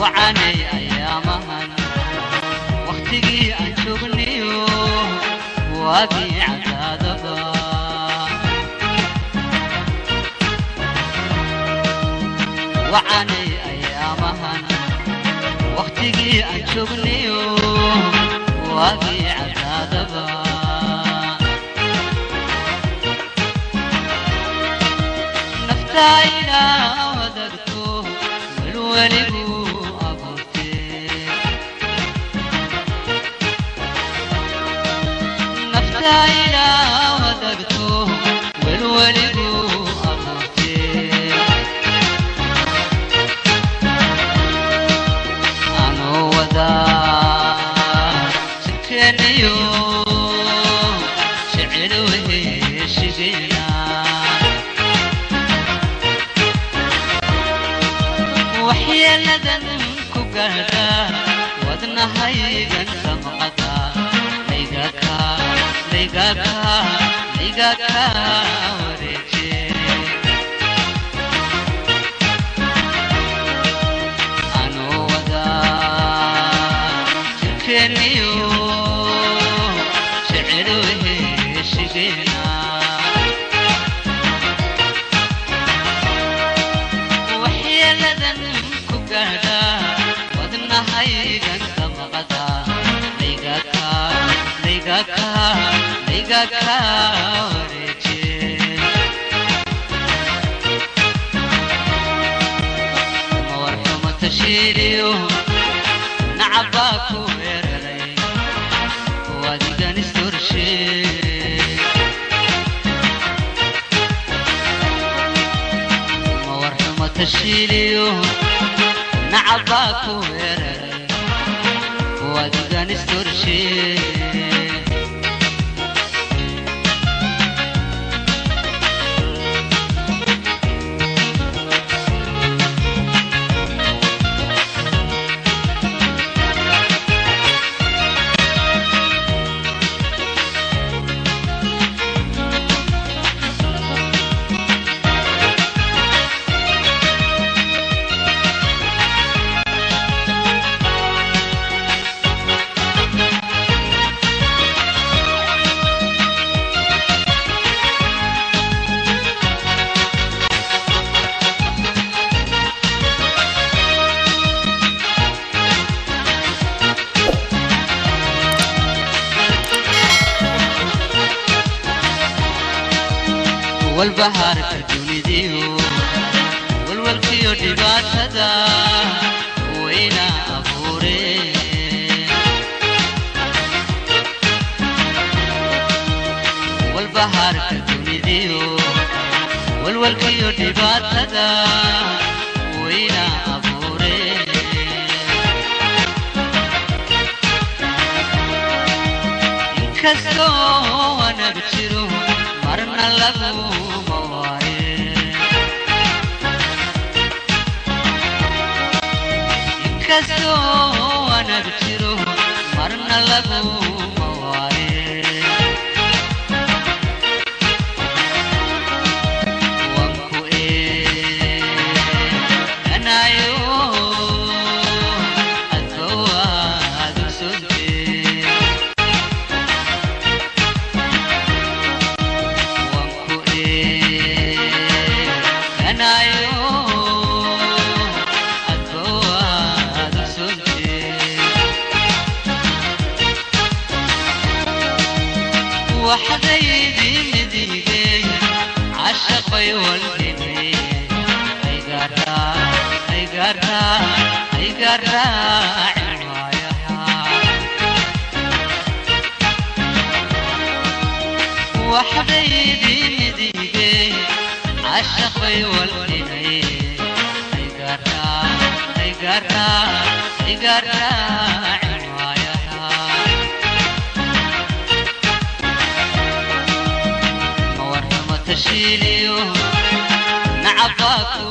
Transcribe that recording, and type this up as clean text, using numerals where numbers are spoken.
Wacanay ayaamahan wakhtigii aan joognayo waagii cadaadaba. Wacanay ayaamahan wakhtigii aan joognayo waagii cadaadaba. Naftayda wadagto welweligu abuurtee, naftayda wadagto welweligu abuurtee. Anoo wadaa jirkeeniyo jecel weheshigeena, waxyeeladan ku gaadha wadnahaygan damqada laygaka laygaka laygaka wareeje. Anoo wadaa jirkeeniyo jecel weheshigeena, waxyeeladan ku gaadha wadnahaygan damqada laygaka laygaka laygaka wareeje. Ma warxumo tashiiliyo nacabaa ku weeraray wadigan istorshee. Ma warxumo tashiiliyo nacabaa ku weeraray wadigan istorshee. Walbahaarka dunidiyo walwalkiyo dhibaatada wayna abuure. Walbahaarka dunidiyo walwalkiyo dhibaatada wayna abuure. Inkastoo wanaag jiro marna laguma waaye, inkastoo wanaag jiro marna laguma waaye. Waan ku eeganayo adba waad ogsontee, waan ku eeganayo adba waad ogsontee. Waxdaydii midigey cashaqay walhimay ayga raacin waayaha. Waxdaydii midigey cashaqay walhimay ayga raacin waayaha. Ma warxumo tashiiliyo nacabaa ku